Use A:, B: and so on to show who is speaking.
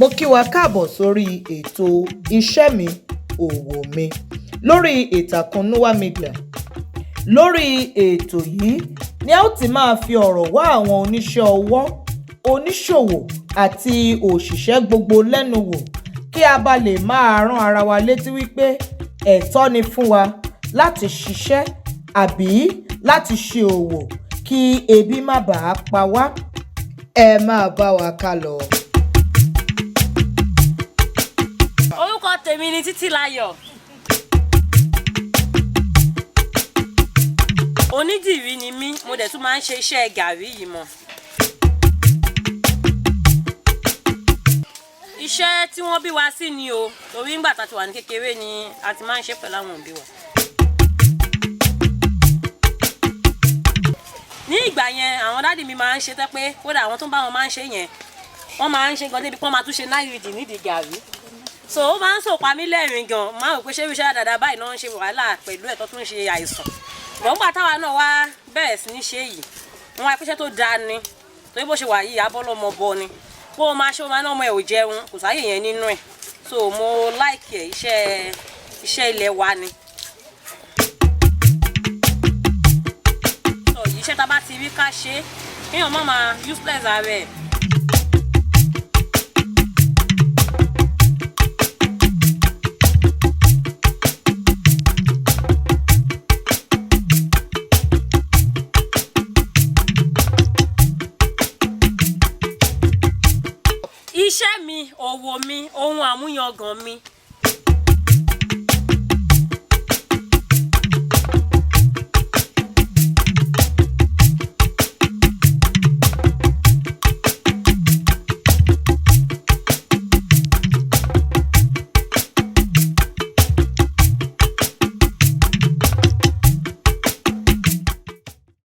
A: Mo kí wa káàbọ̀ sórí ètò Iṣẹ́ Mi, Òwò Mi lórí ìtàkùn Noah Media. Lórí ètò yìí ni a ó ti máa fi ọ̀rọ̀ wá àwọn oníṣẹ́ ọwọ́, oníṣòwò àti òṣìṣẹ́ gbogbo lẹ́nu wò kí a bá lè máa rán ara wa létí wípé ẹ̀tọ́ ni fún wa láti ṣiṣẹ́ àbí láti ṣe òwò kí ebi má bàa pa wá. Ẹ máa bá wa ká lọ.
B: Orúkọ tèmi ni Títílayọ̀. Onídìrí ni mí, mo dẹ̀ tún máa ń ṣe iṣẹ́ gàrí yìí mọ́. Iṣẹ́ tí wọ́n bí wa sí ni o, torí ńgbà tá a ti wà ní kékeré ni a ti máa ń ṣe pẹ̀lú àwọn òbí wa. Ní ìgbà yẹn, àwọn dádì mi máa ń ṣe tẹ́ pé kódà àwọn tó ń bá wọn máa ń ṣe yẹn, wọ́n máa ń ṣe gan débi pé wọ́n máa tún ṣe náírà nídìí gàrí. So ó máa ń sòpa mí lẹ́rìn gan, máa rò pé ṣé irúṣẹ́ dáadáa báyìí náà ń ṣe wàhálà pẹ̀lú ẹ̀ tó tún ń ṣe àìsàn. Ṣùgbọ́n nígbà táwa náà wá bẹ̀rẹ̀ sí ní ṣe yìí, wọ́n wá pẹ́ṣẹ́ tó dáa ni, torí bó ṣe wà yìí abọ́lọ́mọ bọ ni. Bó o máa ṣe o máa ná ọmọ ẹ̀ ò jẹun, kò sáyè yẹn nínú ẹ̀. So mo like ẹ̀, iṣẹ́ ilẹ̀ wa ni. So iṣẹ́ tá a bá ti rí ká ṣe, kéèyàn má máa useless ara ẹ̀. Iṣẹ́ mi, òwò mi, ohun àmúyangàn mi.